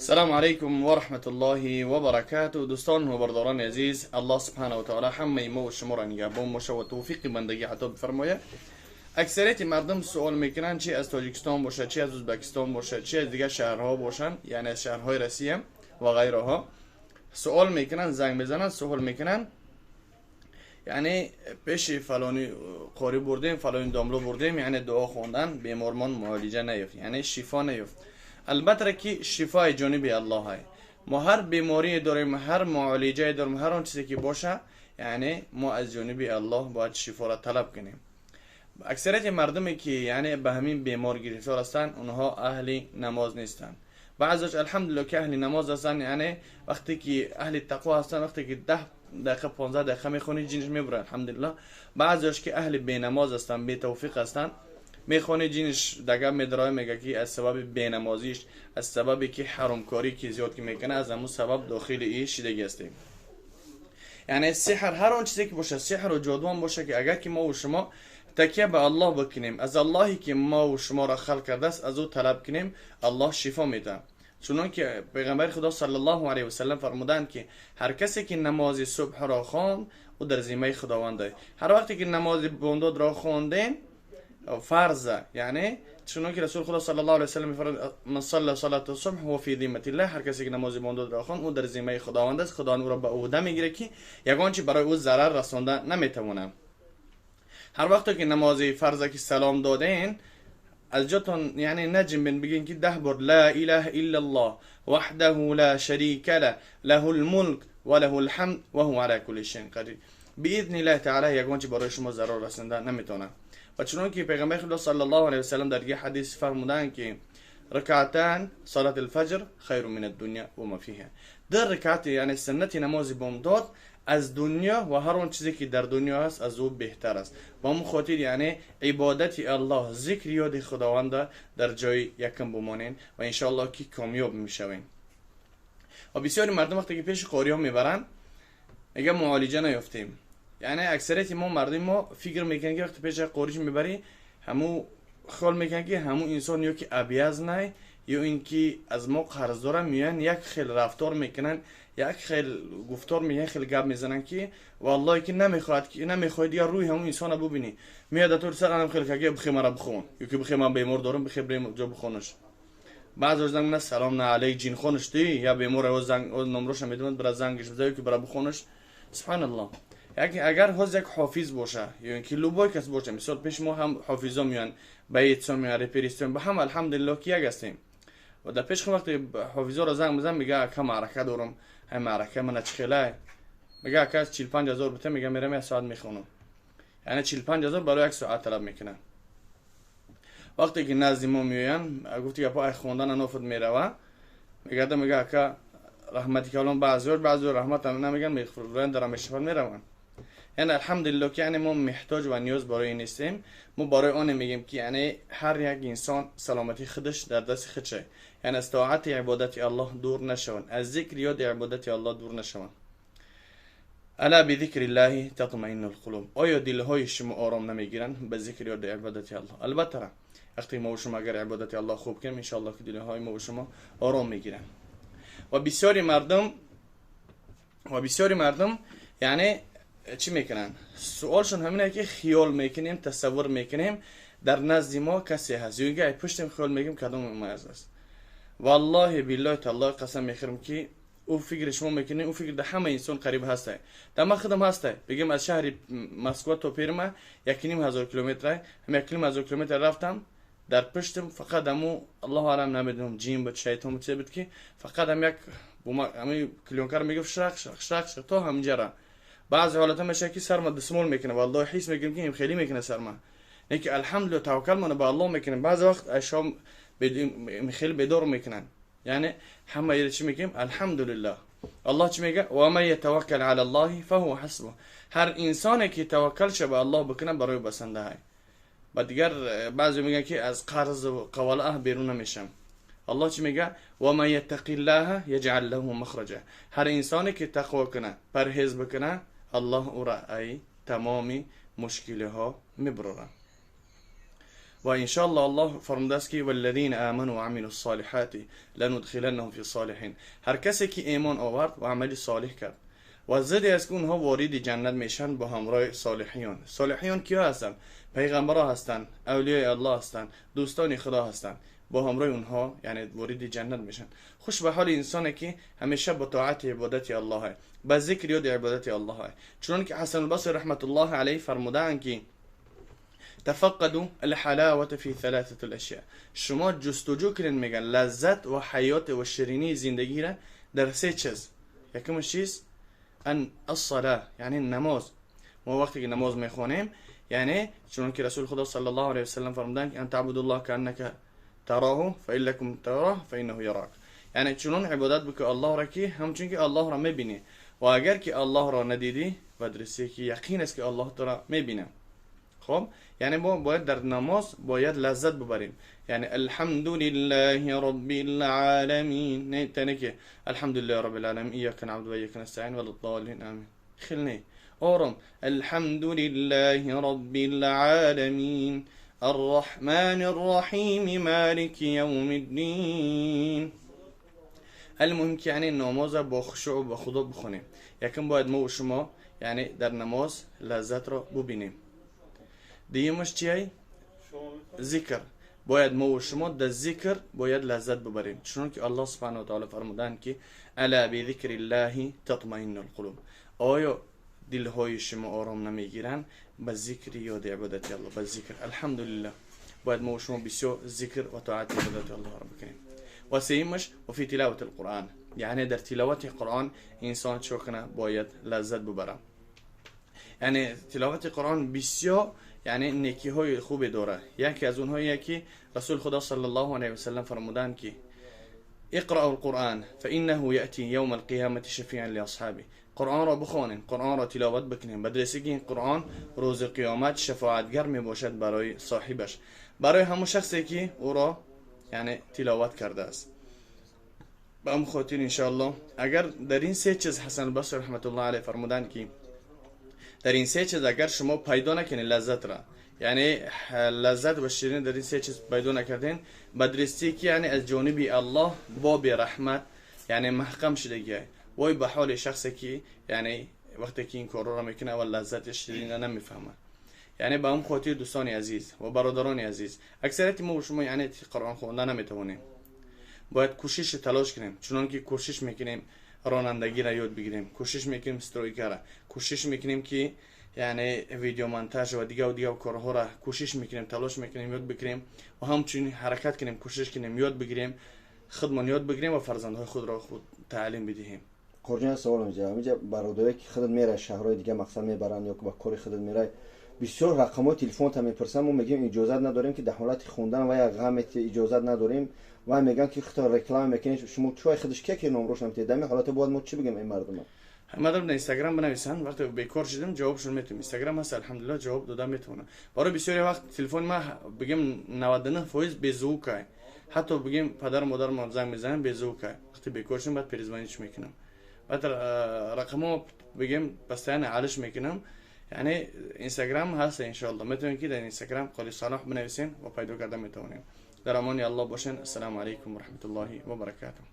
السلام علیکم و رحمت الله و برکاته. دوستان و برادران عزیز، الله سبحانه و تعالی همه ما و شما را نگهبان باشه و توفیق بندگی عطا بفرمایه. اکثریت مردم سوال میکنن چی از تاجیکستان باشه، چی از ازبکستان باشه، چی از دیگه شهرها باشن، یعنی از شهرهای روسیه و غیرها سوال میکنن، زنگ میزنن، سوال میکنن، یعنی پیش فلانی قاری بردیم، فلانی داملو بردیم، یعنی دعا خوندن بیمارمان معالجه نیفت، یعنی شفا نیفت. البته که شفای جانب الله های. ما هر بیماری داریم، هر معالجه داریم، هر آن چیزی که باشه، یعنی ما از جانب الله باید شفا را طلب کنیم. اکثریت مردمی که یعنی به همین بیمار گرفتار هستند، اونها اهل نماز نیستند. بعضیش الحمدلله که اهل نماز هستند، یعنی وقتی که اهل تقوا هستند، وقتی که 10 دقیقه 15 دقیقه میخونی جنش میبره الحمدلله. بعضیش که اهل بی نماز هستند، بی توفیق هستند، میخونه جنش دگه میدرای، میگه که از سبب بینمازیش، از سبب که حرامکاری که زیاد که میکنه، از همون سبب داخل این شدگی هستیم. یعنی سحر هر آن چیزی که باشه، سحر و جادو باشه، که اگر که ما و شما تکیه به الله بکنیم، از اللهی که ما و شما را خلق کرده است از او طلب کنیم، الله شفا میده. چون که پیغمبر خدا صلی الله علیه و سلم فرمودند که هر کسی که نماز صبح را خواند او در ذمه خداوند است. هر وقتی که نماز بامداد را خواندیم فرض، یعنی چون که رسول خدا صلی الله علیه و سلم میفرماید من صلی صلاه الصبح هو فی ذمه الله، هر کسی که نماز بامداد را خواند او در ذمه خداوند است، خداوند او را به عهده میگیره که یگان چی برای او ضرر رسانده نمیتونه. هر وقت که نماز فرض که سلام دادین از جاتون یعنی نجم بگین که 10 بار لا اله الا الله وحده لا شریک له له الملک و له الحمد و هو علی کل شیء قدیر، باذن الله تعالی یگان چی برای شما ضرر رسانده نمیتونه. و چون که پیغمبر خدا صلی الله علیه و سلم در یک حدیث فرمودند که رکعتان صلاه الفجر خیر من الدنیا و ما فیها، در رکعت یعنی سنت نماز بامداد از دنیا و هر آن چیزی که در دنیا است از او بهتر است. با همون خاطر یعنی عبادت الله، ذکر یاد خداوند در جای یکم بمانین و انشاءالله که کامیاب میشوین. و بسیاری مردم وقتی که پیش قاری ها میبرن میگه معالجه نیافتیم، یعنی اکثریت ما مردم ما فکر میکنن که وقتی پیش قاریش میبری همو خیال میکنن که همو انسان یا که ابیز نه یا اینکه از ما قرض دارن، میان یک خیل رفتار میکنن، یک خیل گفتار میگن، خیلی گپ میزنن که والله که نمیخواد که نمیخواد یا روی همون انسان رو ببینی، میاد تو سر انم خیلی که بخی مرا بخون، یا که بخی من بیمار دارم بخی بریم جا بخونش. بعضی زنگ نه سلام نه علیک جین خونش دی یا بیمار او زنگ او نمرش میدونن برا زنگش بزنی که برا بخونش. سبحان الله. اگر هوز یک حافظ باشه یا اینکه لوبای کس باشه، مثال پیش ما هم حافظا میان، بیت میان، رپریستون به هم الحمدلله که یک هستیم. و در پیش خود وقتی حافظا را زنگ میزنم میگه اکا معرکه دارم، هم معرکه من چخیله، میگه اکا از 45,000 بته، میگه میرم یک ساعت میخونم، یعنی 45,000 برای یک ساعت طلب میکنه. وقتی که نزد ما میاین گفتی که پای خوندن نافد میروه، میگه اکا رحمتی کلام بعضی رحمت هم نمیگن، میخورن دارم میشفن میرون. یعنی الحمدلله که یعنی ما محتاج و نیاز برای نیستیم. ما برای آن میگیم که یعنی هر یک انسان سلامتی خودش در دست خودشه، یعنی از طاعت عبادت الله دور نشون، از ذکر یاد عبادت الله دور نشون. الا بذکر الله تطمئن القلوب، آیا دلهای شما آرام نمیگیرن به ذکر یاد عبادت الله؟ البته وقتی ما و شما اگر عبادت الله خوب کنیم ان شاء الله که دلهای ما و شما آرام میگیرن. و بسیاری مردم یعنی چی میکنن؟ سوالشون همینه که خیال میکنیم، تصور میکنیم در نزد ما کسی هست، یا اینکه پشتم خیال میکنیم کدوم ما است. والله بالله تعالی قسم میخورم که او فکر شما میکنه، او فکر در همه انسان قریب هسته، در ما خودم هسته. بگیم از شهر مسکو تا پیرما 1,500 کیلومتر، هم 1,500 کیلومتر رفتم، در پشتم فقط امو الله اعلم نمیدونم جین بود شیطان بود چه بود که فقط هم یک همین کلیونکر میگفت شرق شرق شرق شرق تا همجرا. بعضی حالت میشه که سرما دسمال میکنه، والله حس میکنم که خیلی میکنه سرما، نه که الحمدلله توکل من به الله میکنم. بعضی وقت اشام خیلی بیدار میکنن، یعنی همه چی میگیم الحمدلله. الله چی میگه؟ و من یتوکل علی الله فهو حسبه. هر انسانی که توکل شه به الله بکنه برای بسنده های. و دیگر بعضی میگن که از قرض و قواله بیرون نمیشم. الله چی میگه؟ و من یتق الله یجعل له مخرجا. هر انسانی که تقوا کنه، پرهیز بکنه، الله او را ای تمامی مشکل ها میبرره. و انشاءالله الله فرموده است که والذین آمنوا وعملوا الصالحات لندخلنهم فی الصالحین. هر کسی که ایمان آورد و عمل صالح کرد و زدی از که اونها وارد جنت میشن با همراه صالحیان. صالحیان کیا هستند؟ پیغمبرها هستند، اولیای الله هستند، دوستان خدا هستند. با همراه اونها یعنی وارد جنت میشن. خوش به حال انسانی که همیشه با طاعت عبادت الله، با ذکر یاد عبادت الله. چون که حسن البصری رحمت الله علیه فرمودند که تفقدوا الحلاوة فی ثلاثة الاشیاء. شما جستجو کنین، میگن لذت و حیات و شیرینی زندگی را در سه چیز. یکمش چیز ان الصلاة، یعنی نماز. ما وقتی که نماز میخوانیم، یعنی چون که رسول خدا صلی الله علیه و سلم فرمودند ان تعبد الله كأنك تراه فإن لكم تراه فإنه يراك. یعنی چنون عبادت بکن الله را که همچون که الله را میبینی، و اگر که الله را ندیدی و درستی که یقین است که الله تو را میبینه. خب یعنی ما باید در نماز باید لذت ببریم. یعنی الحمد لله رب العالمین، نه تنه که الحمد لله رب العالمین ایاک نعبد و ایاک نستعین ولا الضالین آمین. خیلی آرام الحمد لله رب العالمین الرحمن الرحیم مالک یوم الدین. المهم که یعنی نماز با خشوع و با خدا بخونیم. یکم باید ما و شما یعنی در نماز لذت را ببینیم. دیمش چیه؟ ذکر. باید ما و شما در ذکر باید لذت ببریم، چون که الله سبحانه و تعالی فرمودند که الا بذکر الله تطمئن القلوب. آیا دلهای شما آرام نمیگیرن به ذکر یاد عبادت الله، به ذکر. الحمدلله باید ما و شما بسیار ذکر و طاعت عبادت الله را بکنیم. و سیمش و فی تلاوت القرآن، یعنی در تلاوت قرآن انسان چه کنه؟ باید لذت ببره. یعنی تلاوت قرآن بسیار یعنی نیکی های خوبی داره. یکی از اونها یکی رسول خدا صلی الله علیه و سلم فرمودند که اقرأوا القرآن فإنه یأتی یوم القیامة شفیعا لأصحابه. قرآن را بخوانین، قرآن را تلاوت بکنین، بدرسی که این قرآن روز قیامت شفاعتگر می باشد برای صاحبش، برای همون شخصی که او را یعنی تلاوت کرده است. به هم خاطر انشاءالله اگر در این سه چیز حسن البصری رحمت الله علیه فرمودند که در این سه چیز اگر شما پیدا نکنید لذت را، یعنی لذت و شیرین در این سه چیز پیدا نکردین، بدرستی که یعنی از جانب الله باب رحمت یعنی محکم شدگیه. وای به حال شخصی که یعنی وقتی که این کار را میکنه و لذت شیرین را نمیفهمه. یعنی به هم خاطر دوستان عزیز و برادران عزیز، اکثریت ما و شما یعنی قرآن خوندن نمیتوانیم. باید کوشش تلاش کنیم، چنان که کوشش میکنیم رانندگی را یاد بگیریم، کوشش میکنیم سترویکه را، کوشش میکنیم که یعنی ویدیو مونتاژ و دیگه و دیگه کارها را کوشش میکنیم، تلاش میکنیم یاد بگیریم و همچنین حرکت کنیم، کوشش کنیم یاد بگیریم، خودمان یاد بگیریم و فرزندهای خود را خود تعلیم بدهیم. قرجان سوال میشه، اینجا برادرایی که خودت میره شهرهای دیگه مقصد میبرن یا که با کار خودت میره، بسیار رقم‌های تلفن تا میپرسن، ما میگیم اجازه نداریم که در حالت خوندن و یا غم اجازه نداریم و میگن که خطا رکلام میکنید شما چای خودش که نمرش نمیتید. در این حالت باید ما چی بگیم این مردم؟ مردم در اینستاگرام بنویسن، وقتی بیکار شدم جوابشون میتونم. اینستاگرام هست الحمدلله جواب دادم میتونم. برای بسیاری وقت تلفن ما بگیم 99% بی‌ذوقه، حتی بگیم پدر مادر ما زنگ میزنن بی‌ذوقه. وقتی بیکار شدم بعد پریزوانیش میکنم، بعد رقمو بگیم بستانه عالش میکنم. یعنی اینستاگرام هست انشالله، میتونین که در اینستاگرام قاری صلاح بنویسین و پیدا کرده میتونین. در امان الله باشین. السلام علیکم و رحمت الله و برکاته.